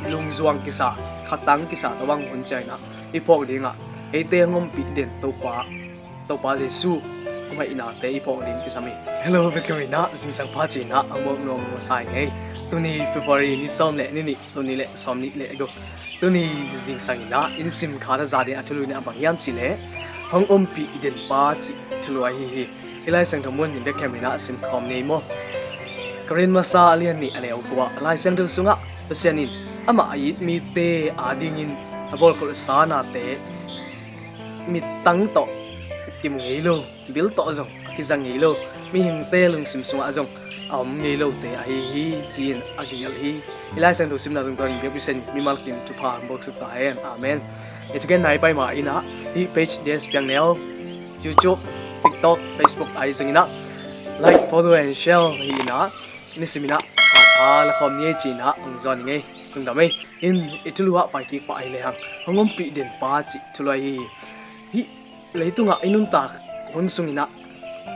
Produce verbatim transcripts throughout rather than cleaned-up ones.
lungzuang kisa, khatang kisa, tua bang hun ciang inah i phawk dingah eite hong ompih den Topa, Topa Jesu hong haihnate i phawk ding kisam hi. Hello, bek hi inah zingsang pha ci inah a muak nuam masa ing ei. Tuni February ni sawm le ni nih, tuni le sawm nih le guk. Tuni zingsang inah in sim kha na za ding a thulu inah a bang hiam cih leh hong ompih den pa cih thulu ahi hi. Hih Lai Siangtho mun in bek hiam inah sim khawm ni maw. Korin masa a lian nih a neu kua, Lai Siangtho sungah Pasian in amah a it mite adingin a bawlkholhsa nate mittang tawh kimu ngei lo, bil tawh zong a kiza ngei lo, mihingte lungsim sungah zong a om ngei lote ahi hi, ci-in a kigelh hi. Hih Lai Siangtho simna tungtawnin biakpi Pasian in mimal kim thupha hong buaksuk ta hen. Amen. Hih thugen nai pai ma inah hih page D S Piang Neu, YouTube, TikTok, Facebook ahi zong inah like, follow and share hi inah, nisim inah kha kha la khawm ni ei ci inah hong zawn ing ei. Lungdam ei. In i thulu ah pai kik pah hi lehang hong ompih den pa cih thulu ahi hi. Hih leitungah i nuntak hun sung inah,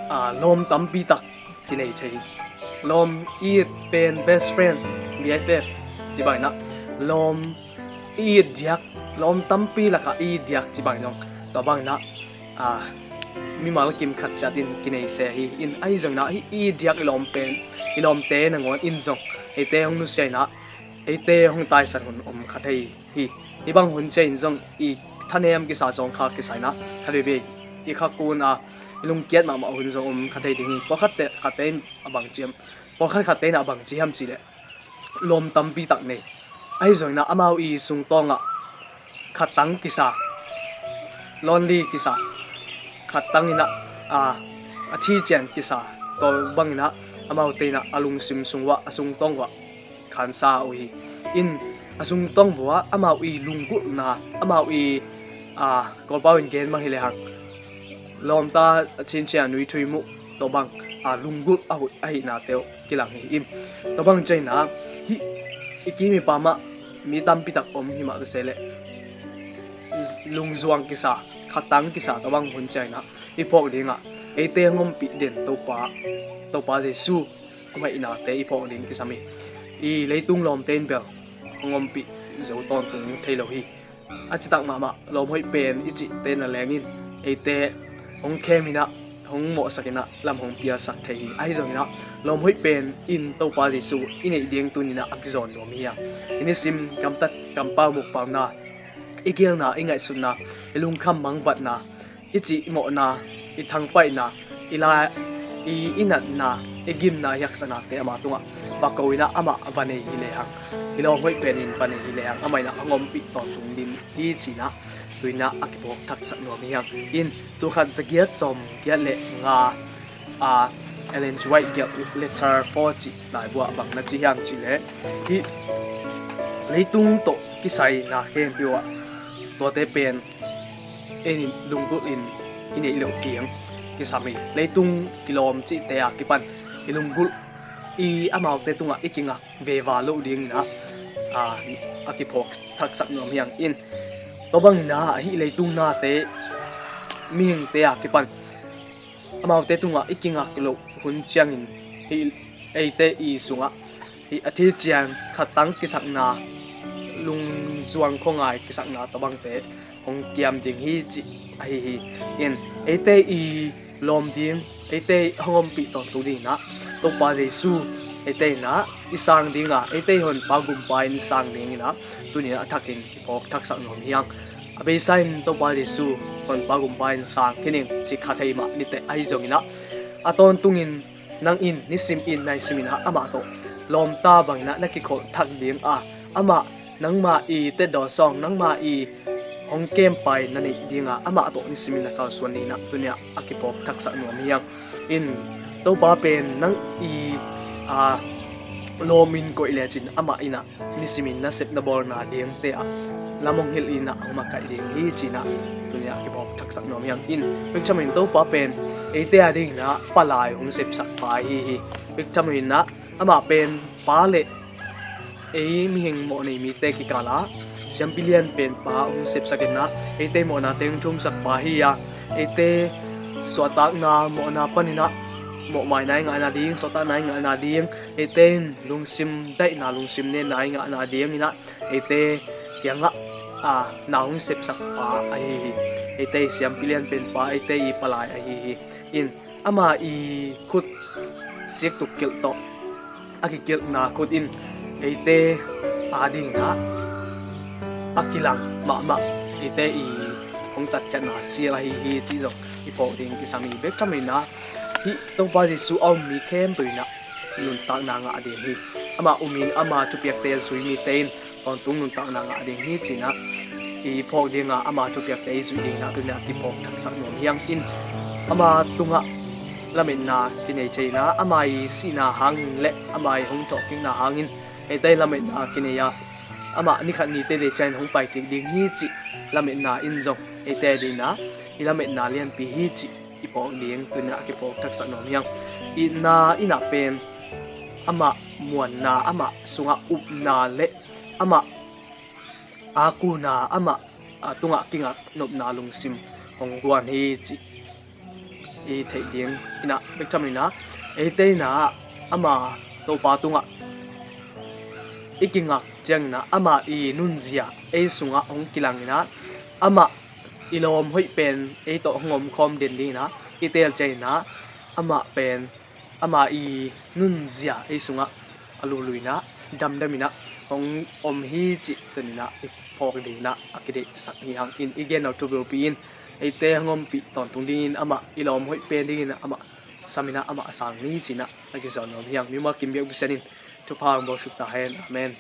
ah, lawm tampi tak kinei thei hi. Lawm i it pen best friend, B F F ci bang inah, lawm i it diak, lawm tampi lakah i it diak ci bang zong, tua bang inah, ah, mimal kim khat ciatin kinei se hi. In ahi zong inah hih i it diak i lawm pen, i lawmte nangawn in zong eite hong nusia inah eite hong taisan hun om kha thei hi. Hih bang hun ciang in zong i thanem kisa, zawngkhal kisa inah khat veivei i kha kun a i lungkiat mahmah hun zong om kha thei ding hi. Pawlkhatte, khatte in a bang ci hiam, pawlkhat khatte in a bang ci hiam cih leh lawm tampi tak nei. Ahi zong inah amau i sungtawngah khatang kisa, lonely kisa, khatang inah, ah, a thi cian kisa, tua bang inah amaute inah a lungsim sung uah, a sungtawng uah khansa uh hi. In a sungtawng uah amau i lunggulhna, amau i, ah, Kawlpau in gen bang hi lehang lawmta a cincian nui thui muh, tua bang, ah, lunggulh a huih ahihnate uh kilang hi. In tua bang ciang inah hih i kim i pam ah mi tampi tak om hi mah ta se leh lungzuang kisa, khatang kisa, tua bang hun ciang inah i phawk dingah eite hong ompih den Topa, Topa Jesu hong haihnate i phawk ding kisam hi. I leitung lawmte in bel hong ompih zo tawntung thei lo hi. A citak mahmah lawm hoih pen i cihte na lengin eite hong khem inah, hong mawhsak inah, lam hong piasak thei hi. Ahi zong inah lawm hoih pen in Topa Jesu i neih ding tuni inah a kizawn nuam hi hang. I nisim gamtat, kampau, mukpauna, i gelna, i ngaihsutna, i lungkham mangbatna, i cih i mawhna, i thangpaihna, i la, i, i natna, i gimna, i haksatnate ama tungah va ko inah amah va nei hi lehang, hih lawm hoih pen in va nei hi lehang amah inah hong ompih tawntung ding hi ci inah tu inah a kiphawk thaksak nuam hi hang. In tul khat za giat sawm giat le nga, a, Ellen G. White gelh Letter four cih laibu ah bang na ci hiam cih leh, hih leitung tawh kisai na khempeuh ah tuate pen ei in lunggulh in i neih loh ding kisam hi. Leitung kilawm cihte a kipan i lunggulh, i amaute tungah i kingak veva loh ding inah, a, a kiphawk thaksak nuam hi hang. In tua bang inah hih leitung nate, mihingte a kipan amaute tungah i kingak loh hun ciangin hih eite i sungah hih a thi cian khatang kisakna, lungzuang khuangai kisakna tua bangte hong kiam ding hi cih ahi hi. In eite i lawm ding, eite hong ompih tawntung ding inah Topa Jesu eite inah i sang ding a, eite i Honpa Gumpa in sang ding inah tuni inah a thakin kiphawk thaksak nuam hi hang. A beisa in Topa Jesu Honpa Gumpa in sang khin ing ci kha thei mah ni teh, ahi zong inah a tawntungin nang in nisim in naisim inah amah tawh lawmta bang inah na kikholh thak ding a, amah nangma i tetdaw sawng, nangma i hong kempai na neih ding a, amah tawh nisim in na kalsuan ding inah tuni inah a kiphawk thaksak nuam hi hang. In Topa pen nang i, a, lawm in koih lecin amah inah nisim in na sep na bawlna dingte ah lam hong hilh inah hong makaih ding hi ci inah tuni inah a kiphawk thaksak nuam hi hang. In bek tham in Topa pen eite a ding inah palai hong sepsak pa ahi hi. Bek tham inah amah pen pa le ei mihing mawhnei mite kikal ah siampi lian pen pa hong sepsak inah eite mawhnate hong thumsak pa hi a, eite suahtakna mawhna pan inah mawhmaina i ngahna ding, sawtahna i ngahna ding, eite in lungsim daihna, lungsim nenna i ngahna ding in ah eite kiangah a na hong sepsak pa ahi hi. Eite i siampi lianpen pa, eite i palai ahi hi. In ama i khut siktuk kilh tawh a kikilhna khut in eite a ding in ah a kilang mahmah eite i hong tatkhiatna sial ahi hi cih zong i phawk ding kisam hi. Bek tham in ah hih Topa Jesuh a um mi khempeuh in ah nuntakna ngah ding hi. Amah um in ama thupiakte zui mite in tawntung nuntakna ngah ding hi ci in ah i phawk ding a, ama thupiakte i zuih ding in ah tuni in ah kiphawk thaksak nuam hi hang. In ama tungah lametna kinei thei in ah ama i sihna hangin le ama i hong thawhkikna hangin eite lametna kinei a, amah ni khat ni teitei ciangin hong paikik ding hi cih lametna in zong eite ding in ah i lametna lianpi hi cih i phawk ding tuni in ah kiphawk thaksak nuam hi hang. Itna in ah pen amah muanna, amah sungah upna le amah a kuna, amah a tungah kingak nopna lungsim hong guan hi cih i theih ding in ah bek tham in ah eite in ah ama Topa tungah i kingak ciangin ah ama i nunzia ei sungah hong kilang in ah amah i lawm hoih pen ei tawh hong omkhawm den ding in ah i teel ciangin ah amah pen ama i nunzia ei sungah a lului in ah damdam in ah hong om hi cih tuni in ah i phawk ding in ah a kideihsak hi hang. In i gen lo thubilpi in eite hong ompih tawntung dingin amah i lawm hoih pen dingin amah sam in ah amah a sang ni ci in ah a kizawn nuam hi hang. Mimal kim biak busen in thupha hong buaksuk ta hen. Amen.